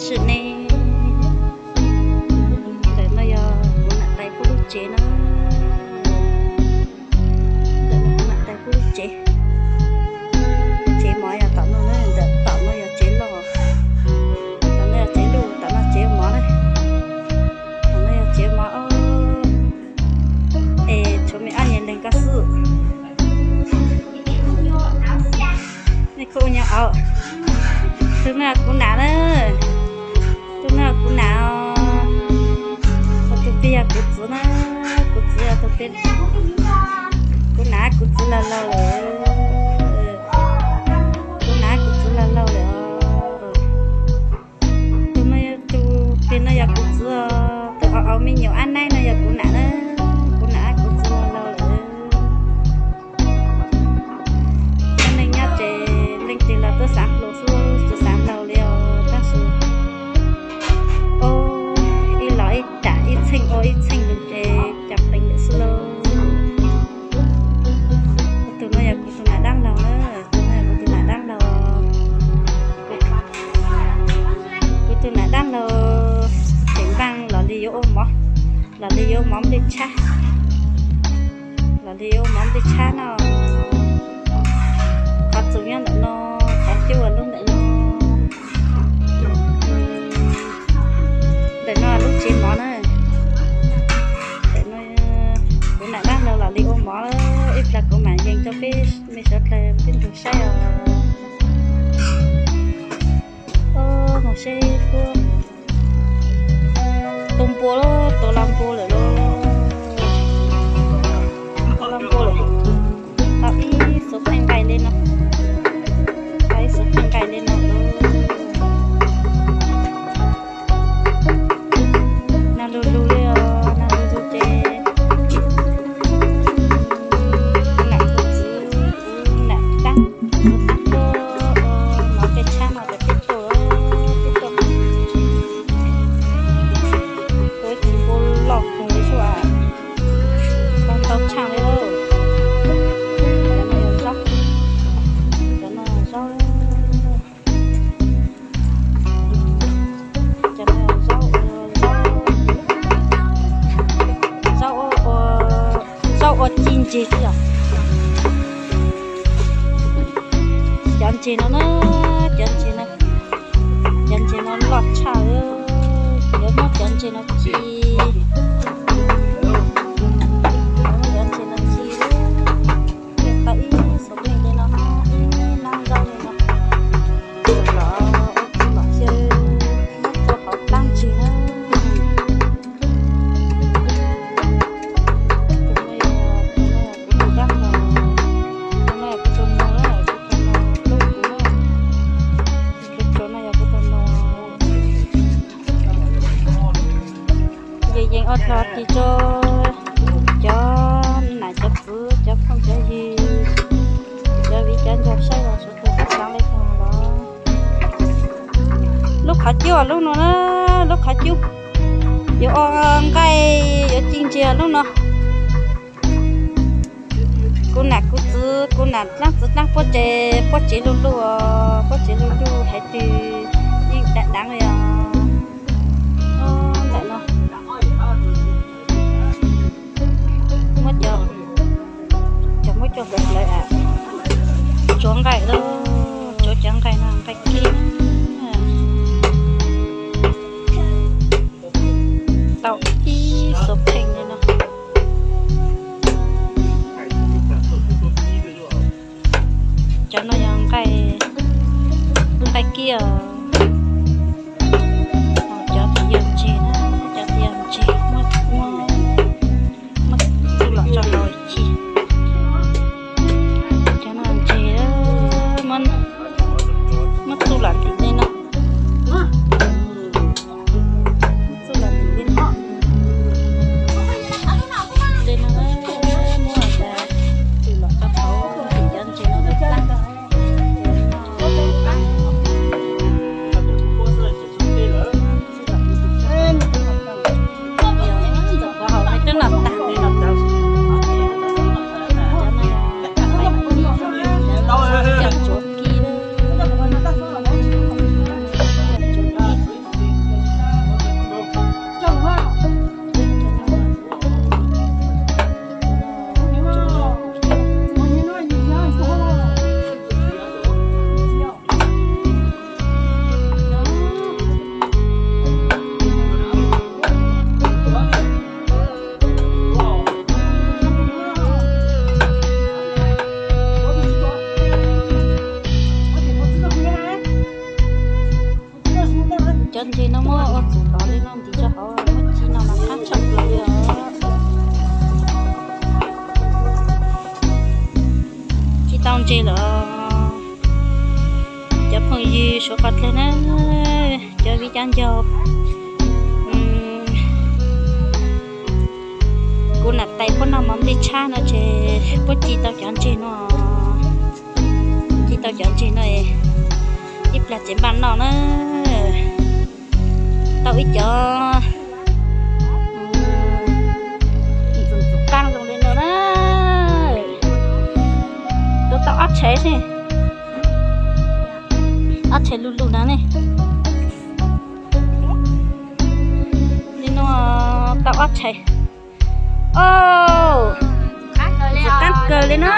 Sim neej, ntawm no yog kuv nam tais pub lub tsev na. Ntawm no kuv nam tais pub lub tsev. Tsev mov yog tom no na, ntawm tom no yog tsev loj. Tom no yog tsev loj, tom no tsev mov na. Tom no yog tsev mov os. Es tshuav me ob nyuag leeg ko xwb. Nej kuj ua nyob au. Tus no kuv nam na. Tus no kuv nam os. Tus pem yog kuv txiv na. Kuv txiv, kuv nam kuv txiv laug laug lawm. Kuv nam kuv txiv laug laug lawm. Tus no, tus pem no yog kuv txiv os. Tus au au me nyuam ab naib no yog kuv nam na. Kuv nam kuv txiv laug laug lawm. Cov neeg nyob ces leej twg los tuaj xav hluas xwb, tsis xav laug li os, tab sis ib los ib tam ib txheej ua ib txheej lus ces cas plees lawm xwb lauj. Kuv tus no yog kuv tus nam dab laug na, tus no yog kuv tus nam dab laug. Kuv tus nam dab laug, ces npaj los li yuav ua mov, los li yuav mov nplej tshab, los li yuav mov nplej tshab no. Qhov txus nyob ntawm no, qhov cub ua lub ntawm no. Ntawm no lub tsev mov na. Ntawm no kuv nam dab laug los li ua mov, ib plag kuv mam yees rau peb me sawv daws peb ntug saib os. Mus seb puab tu npua lauj, tu los npua lawm lauj. Tu los npua lawm. Tau ib xuv pheej nqaij li no. Tau ib xuv pheej nqaij li no lauj. Nag lug lug li os, nag lug lug ces kuv nam kuv txiv, kuv nam dab, kuv tab tuaj mov nplej tshab no ces peb tuaj, peb tuaj. Ua ib tug npua loj kawg li xwb, ntau tshaj li lauj. Cov no yog zaub, cov no zaub. Cov no zaub, zaub ua ci ntseg xwb os. Cov ntseg no na, cov ntseg no, cov ntseg no loj tshaj, yuav muab cov ntseg no ci, cov ntseg no ci. Tau ib xuv pheej li no, ib nab zaub li no. Los ua txuj lom xyaw, muab rau hauv plab ntseg na. Tus no yog, tus no yog kuv tus dab laug, tus no yog kuv tus nus, kuv tus nus hlub kuv na. Tus no yog kuv tus nus. Yeej yeej ua dlhau ris rau cov nam cov txwv, cov phooj cov ywg, cov viv cov ncaus saib los sawv daws txhua leej txhua tus los. Lub qhov cub lub no na, lub qhov cub yuav ua nqaij yuav ci ntseg lub no. Kuv nam kuv txwv, kuv nam dlaab txwv dlaab puab tsev, puab tsev luj luj, puab tsev luj luj haiv twg yeej daav daav li os. Ntawm no muab cov, cov muab coj hlawv hlawv, tsuav nqaij lauj, tsuav cov nqaij no nqaij kiab. Tau ib xuv pheej li no. Cov no yog nqaij, nqaij kiab. Cov yog ntseg na, cov yog ntseg, muab, muab txuj lom tso hauv ci. Cov no ntseg, muab txuj lom ntim li no. Txuj lom ntim li no. Li no, muab txuj lom tso hauv ntim cov ntseg no lub plab. Ntses no muab ua txuv tod li no ntim rau hauv, muab ci no mas qab tshaj plaws li os. Ci tau ntses lawm. Cov phooj ywg suav qhov dlawg na, cov viv cov ncaus, kuv nam tais puab noj mov nplij tshab no ces puab ci tau cov ntses no, ci tau cov ntses no, ib plag tsev npaj noj na. Tau ib cov ntxuav qab zoo li no na. Tua tau ob tshais xwb, ob tshais lug lug na ne. Li no tau ob tshais. Ntxuav qab kawg li na.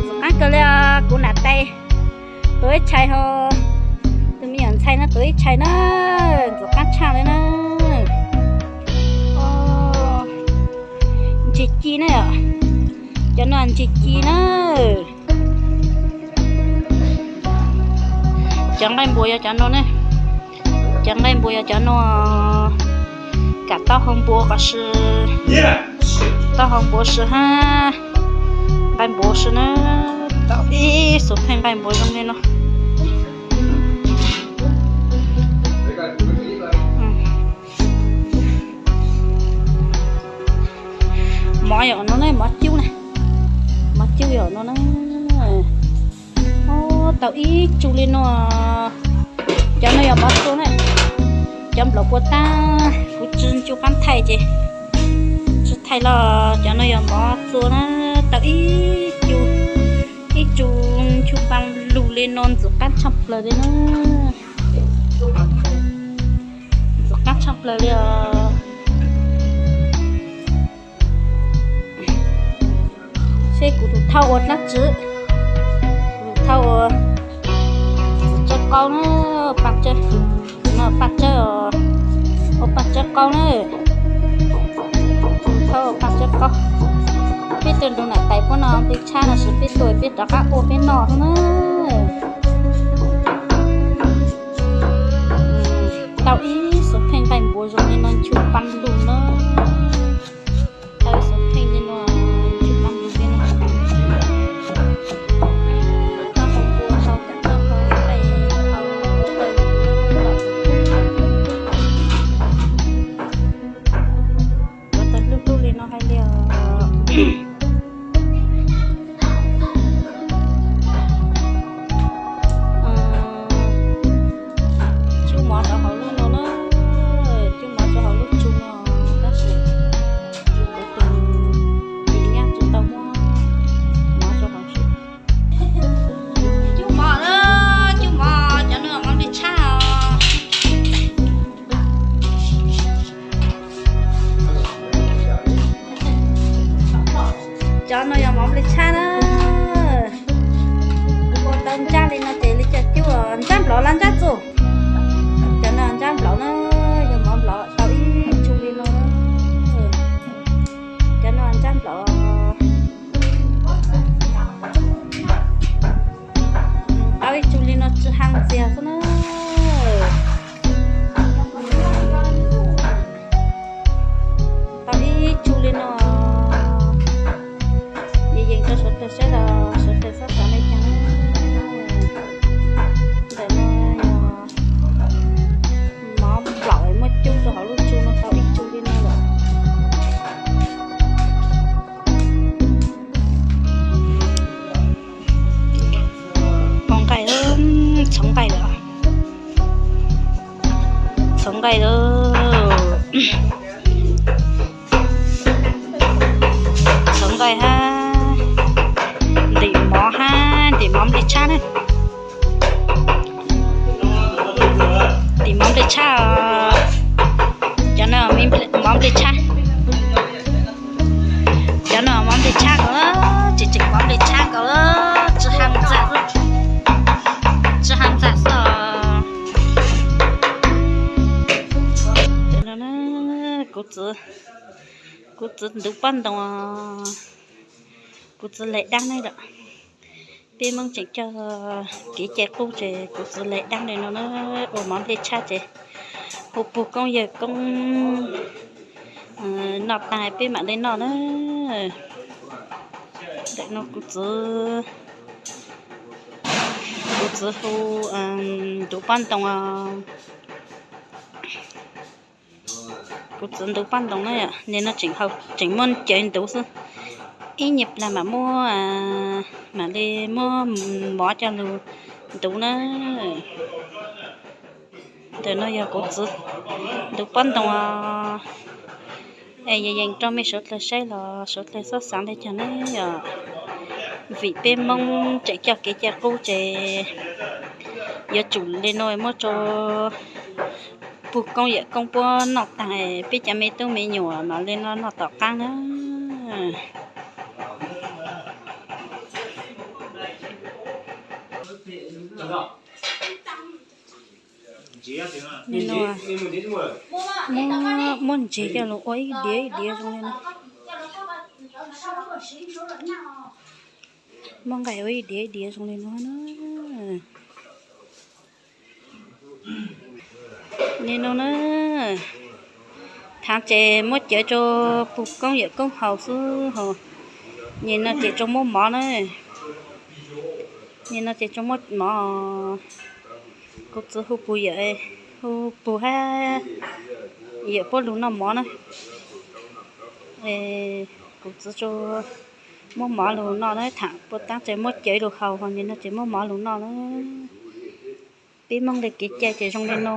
Ntxuav qab kawg li os, kuv nam tais tua ib tshais ho tus me nyuam ntxhais no tua ib tshais na. Ntxuav qab tshaj li na. Ntses ci na, cov no ntses ci na. Cov nqaij npua yog cov no ne, cov nqaij npua yog cov no, kam taub hau npua qos si, taub hau npua si hab nqaij npua si na. Tau ib xuv pheej nqaij npua zoo li no. Mov yog no ne, mov cub na, mov cub yog no na. Tau ib tsu li no. Cov no yog mov txua na. Cov nplaum puas tag, kuv tsi ncu qab thaij ces tsi thaij los cov no yog mov txua na. Tau ib tsu, ib tsu ncu paj lug li no ntxuav qab tshaj plaws li na. Ntxuav qab tshaj plaws li os. Seb kuv tus thauj ua dlaab tsi, kuv tus thauj ua txawj qaub na, paj tsawb, no paj tsawb, ua paj tsawb qaub na, tus thauj ua paj tsawb qaub. Peb tuaj nrug nam tais puab noj nplej tshab no sis peb tuaj peb rov qab ua peb noj xwb na. Tau ib xuv pheej nqaij npua zoo li no ncu paj lug na. Tau ib xuv pheej li no ncu paj lug li no. Taub hau npua tau, taub hau nqaij tau, yuav tau hlub hlub li no hais li os. Cub mov rau hauv lub no na, cub mov rau hauv lub tsu no, tab sis kuv tus tij nyab tsi tau muab mov rau hauv tsu. Cub mov na, cub mov, cov no mov nplej tshab os. Cov no yog mov nplej tshab na. Ua tau ntsab li no ces li cov cub ntsab nplov los ntsab txuj. Cov no ntsab nplov na, yog mov nplov tau ib tsu li no. Cov no ntsab nplov. Tau ib tsu li no tsi hee ntxiag xwb na. Tau ib tsu li no. Yeej yeej rau sawv daws saib los sawv daws txhob xav li cas na. Ntawm no yog mov nplaum muab cub rau hauv lub tsu no tau ib tsu li no lawm. Mov nqaij, txhoov nqaij lawm, txhoov nqaij lawm, txhoov nqaij hab ntim mov hab ntim mov nplej tshab na. Ntim mov nplej tshab os. Cov no mov nplej tshab. Cov no mov nplej tshab nkaus, tseem tseem mov nplej tshab nkaus, tsi hee ntxag, tsi hee ntxag xwb os. Cov no na, kuv txiv, kuv txiv ntub pob ntoo, kuv txiv le dab ne lawm. Peb Hmoob tseem coj kev cai qub ces kuv txwv lais dab li no na, ua mov nplej tshab ces hu puag koob yawg koob noj tag peb mam li noj na. Ntawm no kuv txwv, kuv txwv hu ntuv pob ntoo, kuv txwv ntuv pob ntoo na, nim no tseem hau tseem muab cawv ntuv xwb, ib nyuag plag mam muab, mam li muab mov coj lug ntuv na. Ntawm no yog kuv txwv ntuv pob ntoo. Es yeej yeej rau mej suav dlawg saib los suav dlawg xob xaav le caag ne yog, vim peb Hmoob tseem coj kev cai qub ces yuav tsum li no muab rau puag koob yawm koob puab noj taag, peb cov me tub me nyuam mam li noj noj tom qaab na. Muab ntseg coj lug ua ib diav ib diav zoo li no. Muab nqaij ua ib diav ib diav zoo li no na. Nim no na, thaam ces muab cawv rau puag koob yawm koob haus xwb ho. Nim no ces tsuas muab mov na, nim no ces tsuas muab mov. Kuv txwv hu puag yawm, hu puag hab yawm puab lug noj mov na. Kuv txwv tsuas muab mov lug noj na, thaam puag taab ces muab cawv lug haus ho nim no ces muab mov lug noj na. Peb Hmoob le kev cai ces zoo li no.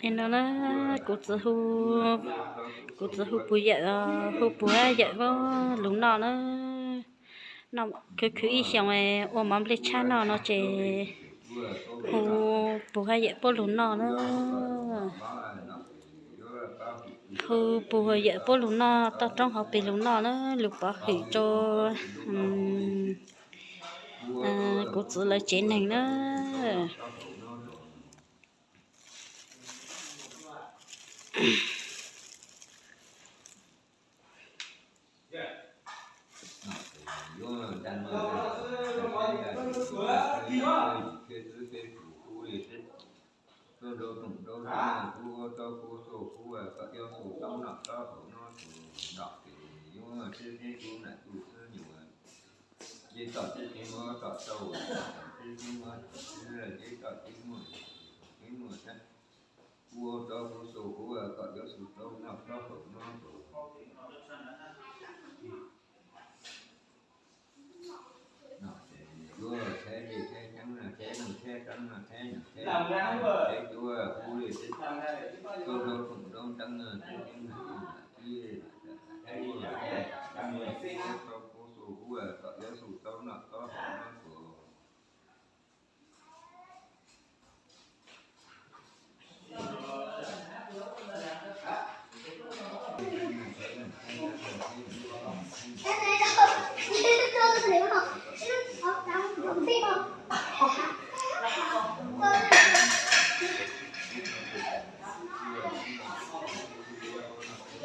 Li no na, kuv txwv hu, kuv txwv hu puag yawm, hu puag yawm lug noj na. Khwv khwv ib xyoos ua mov nplej tshab noj no ces hu puag hab yawm puab lug noj na. Hu puag yawm puab lug noj, toj roob hauv pes lug noj na, lug pov hwm rau kuv txwv lawv tsev neeg na.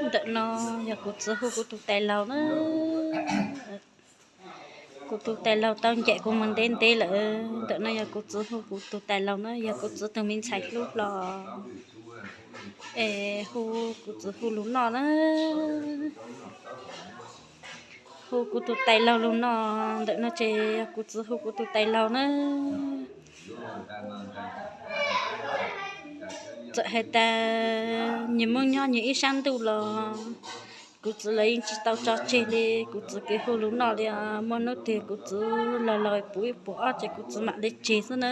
Ntawm no yog kuv txwv hu kuv tus tais laug na. Kuv tus tais laug tau ncaim kuv mus ntev ntev lawm. Ntawm no yog kuv txwv hu kuv tus tais laug na, yog kuv txwv tus me ntxhais hlub hlo. Es hu kuv txwv hu lug noj na. Hu kuv tus tais laug lug noj. Ntawm no ces yog kuv txwv hu kuv tus tais laug na. Txawm hais tas nws muaj nyob nws ib sab ntuj los Kuv txiv lawv yeej tsis tau tso tseg li, kuv txiv kev hu lus noj li os. Muaj hnub twg kuv txiv los los puv ib puas ob ces kuv txiv mam li tseg xwb na.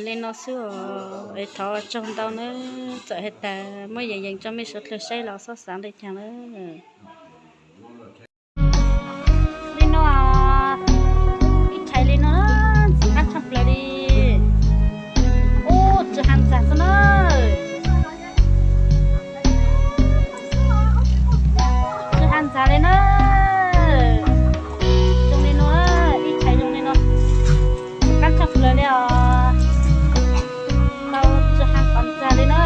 Li no xwb os, es thov ua tsaug ntau nawb. Txawm hais tias muab yees yees rau mej suav dlawg saib los xob xaav li cas nawb. Li no, ib chais li no, ntxim qab tshaj plaws li. Ub, tsis hav ntxag xwb na. Tsis hav ntxag li na. Zoo li no, ib chais zoo li no. Qab tshaj plaws li os. Tau tsis hav qhov ntxag li na.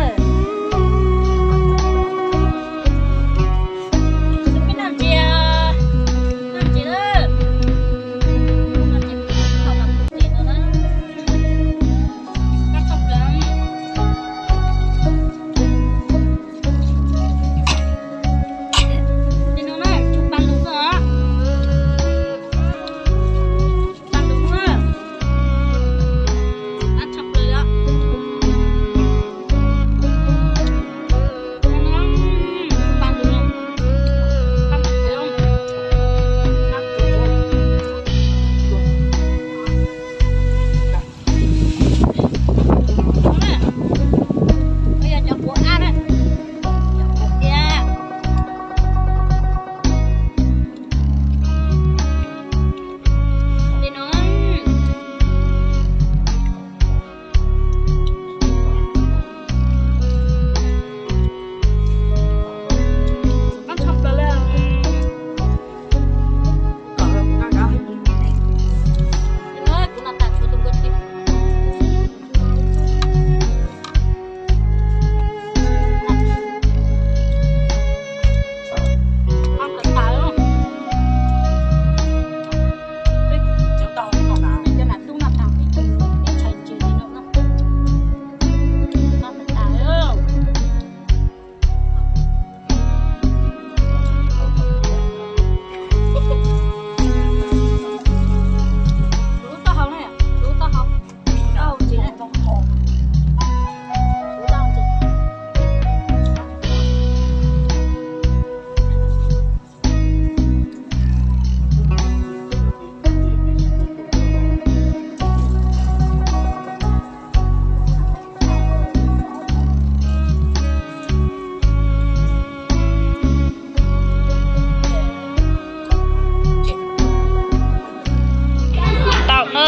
Tau na,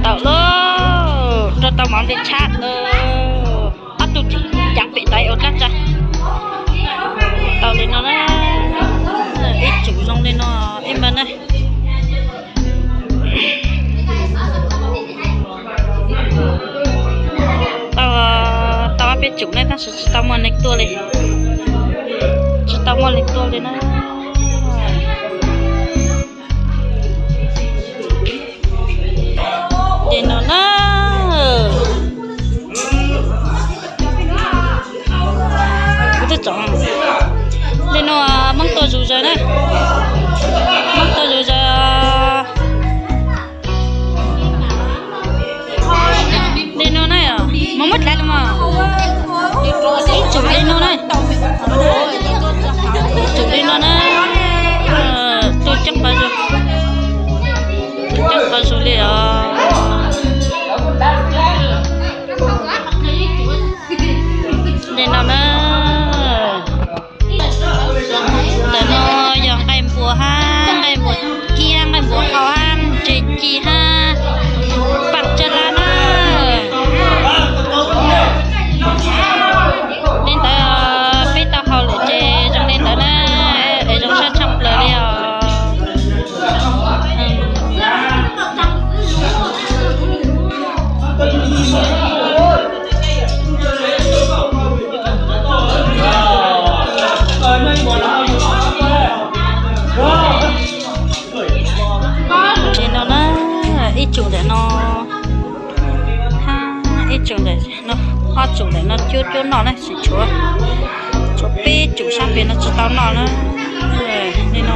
tau lauj, rau tau mov nte tshab na. Ob tug cov pem tau ua dlaab tsi. Tau li no na, ib tsoom zoo li no ib npawg na. Tau, tau ob peb tsoom ne tab sis tsis tau muaj leej tuaj li. Tsis tau muaj leej tuaj li na. Li no na. Li no, Hmoob tuaj zus zaws na. Hmoob tuaj zus zaws. Li no na, muab muab dlav li mas. Ib tsoom li no na. Ib tsoom li no na. Tuaj coob qhov zoo. Tuaj coob qhov zoo li os. Li no na. Ntawm no yog nqaij npua hab, nqaij npua kiab, nqaij npua hau hab, ntses ci hab, paam tsawg lab na. Li ntawd peb tau hau lawm ces zoo li ntawd na, es zoo sab tshaj plaws li os. Li no na, ib tsoom ntawm no hab ib tsoom ntawm no, ob tsoom ntawm no cuab cuab noj na, tsis tshuav, tshuav peb tsoom sab pem no tsis tau noj na. Li no.